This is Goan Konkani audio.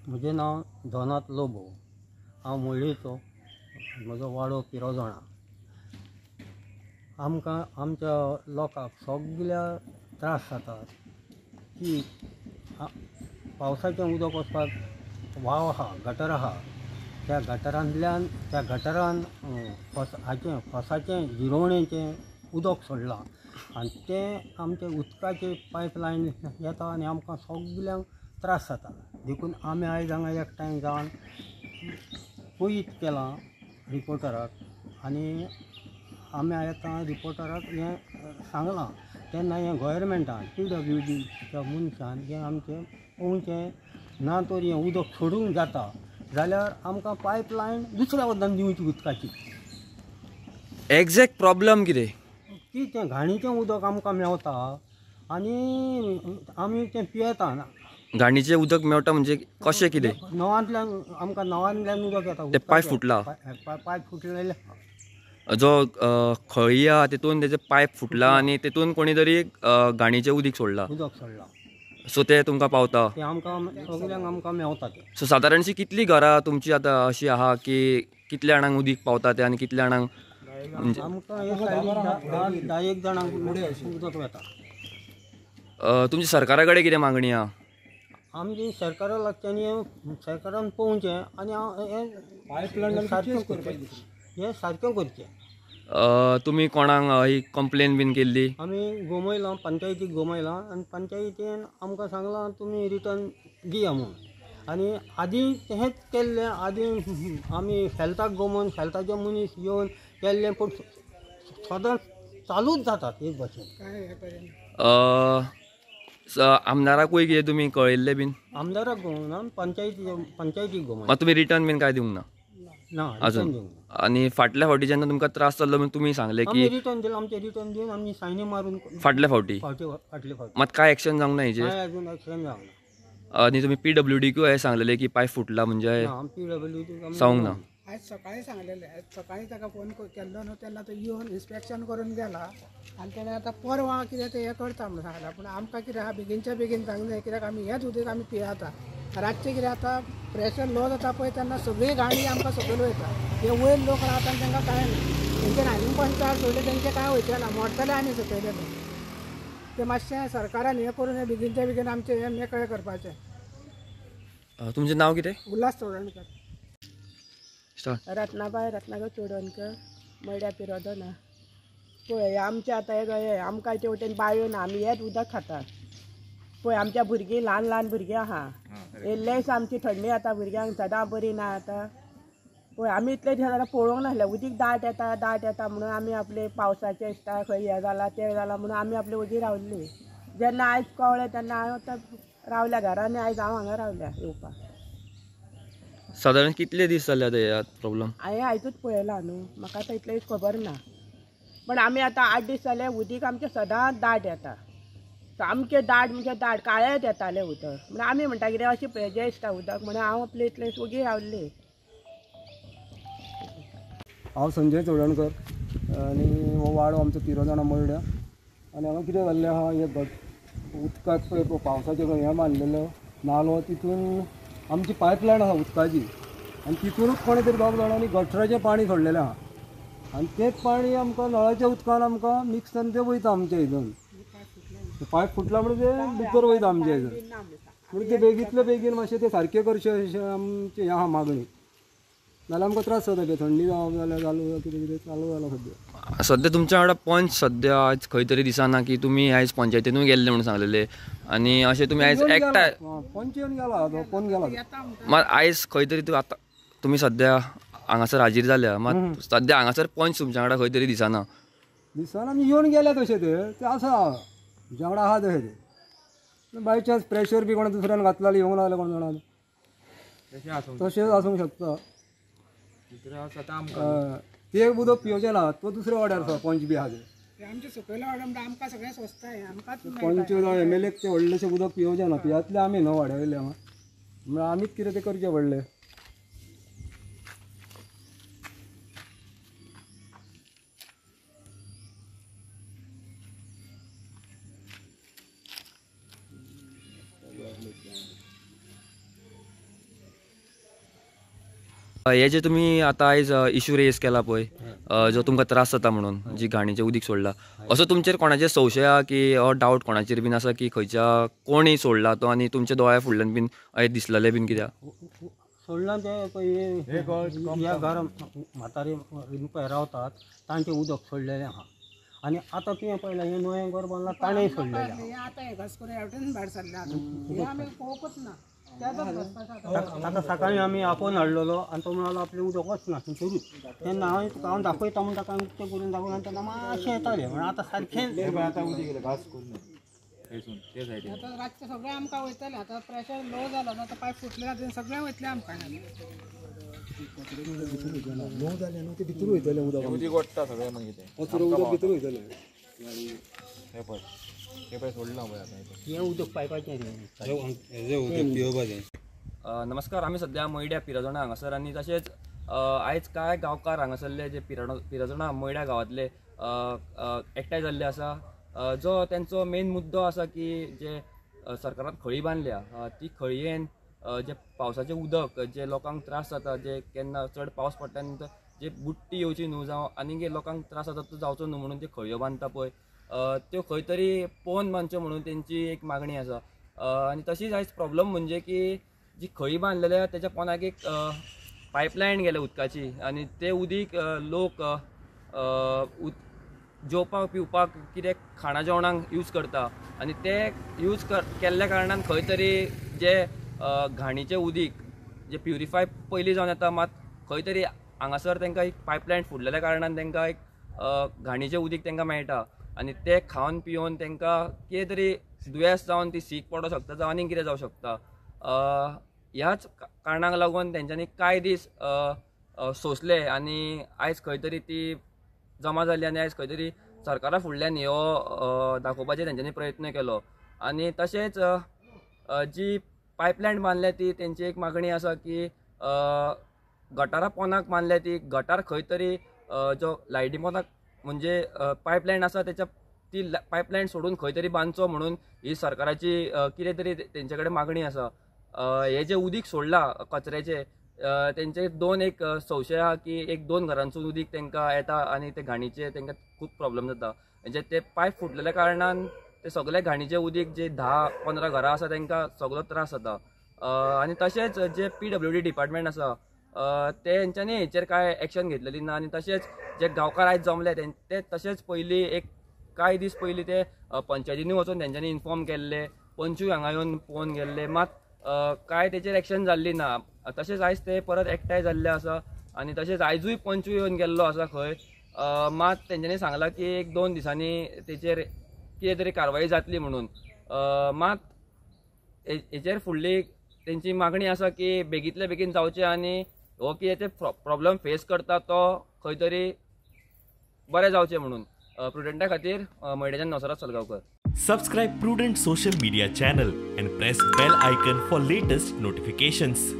म्हजें नांव दोनात लोबो, हांव मुळ्ळीचो, म्हजो वाडो पिरोजणा. आमकां आमच्या लोकांक सगल्या त्रास जातात की पावसाचें उदक वचपाक वाव आहा, गटर आहा, त्या गटरांतल्यान त्या गटरान हाचें फोसाचें जिरोवणेचें उदक सोडलां आनी तें आमचें उदकाचें पायपलायन येता आनी आमकां सगल्यांक त्रास जाता. देखून आमी आयज हांगा एकठांय जावन पयत केलां रिपोर्टराक आनी आमी आतां रिपोर्टराक हें सांगलां. तेन्ना हें गोवोरमेंटान PWDच्या मनशान हें आमचें पळोवचें, ना तर हें उदक सोडूंक जाता जाल्यार आमकां पायपलायन दुसऱ्या वतान दिवची उदकाची. एग्जॅक्ट प्रॉब्लम कितें की तें घाणीचें उदक आमकां मेवता आनी आमी तें पियेता. घाणीचें उदक मेवता म्हणजे कशें कितें? नवांतल्यान आमकां नवांतल्यान उदक येता. ते पायप फुटला, पायप फुटलेले जो खळी आहा तेतून तेजे पायप फुटला आनी तेतून कोणी तरी घाणीचें उदक सोडलां, उदक सोडलां. सो ते तुमकां पावता, ते आमकां सगल्यांक आमकां मेवता तें. सो सादारणशी कितली घरां तुमची आतां अशी आहा की कितल्या जाणांक उदीक पावता तें आनी कितल्या जाणांक? आमकां एक 10 जाणांक उदक वता. तुमची सरकारा कडेन कितें मागणी आहा? आमची सरकारा लागच्यांनी सरकारान पळोवचें आनी हें सारकें करचें, हें सारकें करचें. तुमी कोणाक ही कंप्लेन बीन केल्ली? आमी गोमयलां, पंचायतीक गोमयलां आनी पंचायतीन आमकां सांगलां तुमी रिटर्न दिया म्हूण. आनी आदीं हेंच केल्लें, आदीं आमी हेल्थाक गोमोवन हेल्थाचे मनीस येवन केल्लें, पूण सदांच चालूच जातात एक भशेन. आमदाराकूय कितें तुमी कळयल्लें बीन? आमदाराक गोमोवना, पंचायतीक गोमोवन. मात तुमी रिटर्न बीन कांय दिवंक ना ना अजून? आनी फाटल्या फावटी जेन्ना तुमकां त्रास जाल्लो म्हणून तुमी सांगलें की रिटर्न दिलां, आमचें रिटर्न दिवन आमी सायनी मारून फाटल्या फावटी फाटले फावटी. मात कांय एक्शन जावंक ना हेजेर? अजून एक्शन जावंक ना. आनी तुमी PWDकूय हें सांगलेलें की पायप फुटला म्हणजे? PWD सांगूंक ना. आयज सकाळीं सांगलेलें, आयज सकाळीं ताका फोन केल्लो न्हू तेन्ना तो येवन इन्स्पेक्शन करून गेला आनी तेणें आतां परवां कितें तें हें करता म्हणून सांगलां. पूण आमकां कितें आहा बेगीनच्या बेगीन सांगलें कित्याक आमी हेंच उदक आमी पियेता. रातचें कितें आतां प्रेशर लो जाता पळय तेन्ना सगळी गाडी आमकां सकयल वयता. हे वयर लोक रावता आनी तांकां कांय ना, तेंचे आनी पंचार सोडले तेंचें कांय वयचें ना, मोडटले आमी सकयले. तें मातशें सरकारान हें करून हें बेगीनच्या बेगीन आमचें हें मेकळें करपाचें. तुमचें नांव कितें? उल्हास चोडणकर. रत्नाबाय रत्नाकर चोडणकर, मड्या पिरोदना. पळय आमचें आतां हें आमकां ते वटेन बांयो ना, आमी हेंच उदक खातात. पळय आमच्या भुरगीं ल्हान ल्हान भुरगीं आहा, इल्लेंच आमची थंडी जाता भुरग्यांक, सदां बरी ना आतां. पळय आमी इतले दीस जाल्यार पळोवंक नासलें उदीक दाट येता दाट येता म्हणून आमी आपले पावसाचें दिसता खंय हें जालां तें जालां म्हणून आमी आपले वगी रावल्ली. जेन्ना आयज कळ्ळें तेन्ना हांव आतां रावल्या घरांनी, आयज हांव हांगा रावल्या येवपाक. सादारण कितले दीस जाले आतां हे प्रॉब्लम? हांवें आयजूच पळयलां न्हू, म्हाका आतां इतलें खबर ना. पण आमी आतां 8 दीस जाले उदीक आमचें सदांच दाट येता, सामकें दाट म्हणजे दाट, काळेंच येतालें उदक. म्हणून आमी म्हणटा कितें अशें हेजें दिसता उदक, म्हणून हांव आपलें इतलें वगी रावल्लें. हांव संजय चोडणकर आनी हो वाडो आमचो पिरोजणा मयड्या. आनी हांगा कितें जाल्लें आहा, हें उदकाक पळय पावसाचें हें बांदलेलो नालो, तितून आमची पायपलायन आसा उदकाची आनी तितूनच कोणें तरी 2 जाणांनी गटराचें पाणी सोडलेलें आहा आनी तेंच पाणी आमकां नळाच्या उदकान आमकां मिक्स जावन तें वयता आमच्या हितून. पायप फुटला म्हणजे तें भितर वयता आमच्या हितून. म्हणून तें बेगींतले बेगीन मातशें तें सारकें करचें अशें आमचें हें आहा मागणी. नाल्यार आमकां त्रास जाता, थंडी जावप जाल्यार चालू कितें कितें चालू जालां सद्या. सद्या तुमच्या वांगडा पंच सद्या आयज खंय तरी दिसना की तुमी आयज पंचायतीनूय गेल्ले म्हणून सांगलेले आनी अशें तुमी आयज एकठांय पंच येवन गेला, तो कोण गेला मात आयज खंय तरी आतां तुमी सद्या हांगासर हाजीर जाल्या, मात सद्या हांगासर पंच तुमच्या वांगडा खंय तरी दिसना. दिसना आमी येवन गेल्या तशें ते आसा तुमच्या वांगडा आहा तशें ते. बाय चान्स प्रेशर बी कोणा दुसऱ्यान घातला जाल्यार येवंक लागलें कोण जाणा, तशेंच आसूंक शकता. ते उदक पिवचें ना, तो दुसऱ्या वाड्यार आसा पंच बी आहा ते. पंच जावं MLA ते व्हडलेशें उदक पिवचें ना, पियातलें आमी न्हू वाड्या वयले हांगा, म्हणून आमीच कितें तें करचें पडलें. हे जे तुमी आतां आयज इशू रेज केला पळय, जो तुमकां त्रास जाता म्हणून जी घाणीचें उदीक सोडला, असो तुमचेर कोणाचेर संशय आहा की हो डावट कोणाचेर बीन आसा की खंयच्या कोणी सोडला तो आनी तुमच्या दोळ्या फुडल्यान बीन अशें दिसलेलें बीन कित्याक सोडलां तें पळय ह्या घर म्हातारे पळय रावतात तांचें उदक सोडलेलें आहा आनी आतां तुवें पळयलां हें नवें घर बांदलां ताणें सोडलेलें आहा. आतां हें घास करून हेवटेन भायर सरलें आतां हें आमी पळोवंकच ना. ताका सकाळीं आमी आपोवन हाडलेलो आनी तो म्हणालो आपलें उदक वचना थंयसरूच. तेन्ना हांवें तुका हांव दाखयता म्हूण ताका उक्तें करून दाखोवन आनी तेन्ना मातशें येतालें म्हण आतां सारकें आतां रातचें सगळें आमकां वयतलें. आतां प्रेशर लो जालो ना, आतां पायप फुटले जाल्यार सगळें वयतलें आमकां. लो जालें न्हू तें भितर वयतलें उदक, उदक वडटा सगळें मागीर तें उदक भितर वयतलें. हें उदक पायपाचें. नमस्कार, आमी सद्या मयड्या पिरजोणा हांगासर आनी तशेंच आयज कांय गांवकार हांगासरले जे पिरजोणा मयड्या गांवांतले एकठांय जाल्ले आसा. जो तेंचो मेन मुद्दो आसा की जे सरकारान खळी बांदल्या ती खळयेन जे पावसाचें उदक जे लोकांक त्रास जाता, जे केन्ना चड पावस पडटा तेन्ना जे बुडटी येवची न्हू जावं आनी लोकांक त्रास जाता तो जावचो न्हू म्हणून त्यो खळयो बांदता पळय त्यो खंय तरी पोवन बांदच्यो म्हणून तेंची एक मागणी आसा. आनी तशीच आयज प्रॉब्लम म्हणजे की जी खळी बांदलेली आसा तेच्या पोंदाक एक पायपलायन गेल्या उदकाची आनी तें उदीक लोक जेवपाक पिवपाक कितें खाणा जेवणाक यूज करता आनी ते यूज केल्ल्या कारणान खंय तरी जे घाणीचें उदीक जे प्युरिफाय पयलीं जावन येता, मात खंय तरी हांगासर तांकां एक पायपलायन फुडलेल्या कारणान तांकां एक घाणीचें उदीक तांकां मेळटा आनी ते खावन पिवन तांकां कितें तरी दुयेंस जावन ती सीक पडोंक शकता जावं आनीक कितें जावं शकता. ह्याच कारणाक लागून तेंच्यांनी कांय दीस सोंसले आनी आयज खंय तरी ती जमा जाली आनी आयज खंय तरी सरकारा फुडल्यान हो दाखोवपाचो तेंच्यांनी प्रयत्न केलो. आनी तशेंच जी पायपलायन बांदल्या ती तेंची एक मागणी आसा की गटारा पोंदाक बांदल्या ती गटार खंय तरी जो लायटी पोंदाक म्हणजे पायपलायन आसा तेच्या ती पायपलायन सोडून खंय तरी बांदचो म्हणून ही सरकाराची कितें तरी तेंचे कडेन मागणी आसा. हे जे उदीक सोडलां कचऱ्याचें तेंचे दोन एक संशय आहा की एक दोन घरांसून उदीक तांकां येता आनी ते घाणीचे तांकां खूब प्रॉब्लम जाता. म्हणजे ते पायप फुटलेल्या कारणान ते सगळे घाणीचे उदीक जे 10-15 घरां आसा तांकां सगळो त्रास जाता. आनी तशेंच जे PWD department आसा ते हेंच्यांनी हेचेर कांय एक्शन घेतलेली ना. आनी तशेंच जे गांवकार आयज जमले ते तशेंच पयलीं एक कांय दीस पयलीं ते पंचायतींनी वचून तेंच्यांनी इन्फॉर्म केल्ले, पंचूय हांगा येवन पळोवन गेल्ले, मात कांय तेचेर एक्शन जाल्ली ना. तशेंच आयज ते परत एकठांय जाल्ले आसा आनी तशेंच आयजूय पंचूय येवन गेल्लो आसा खंय, मात तेंच्यांनी सांगलां की 1-2 दिसांनी तेचेर कितें तरी कारवाई जातली म्हणून. मात हेचेर फुडली तेंची मागणी आसा की बेगींतल्या बेगीन जावचें आनी हो कितें ते प्रॉब्लम फेस करता तो खंय तरी बरें जावचें म्हणून. प्रुडंटा खातीर मयड्याच्यान Nasrat Salgaonkar. Subscribe Prudent social media channel and press bell icon for latest notifications.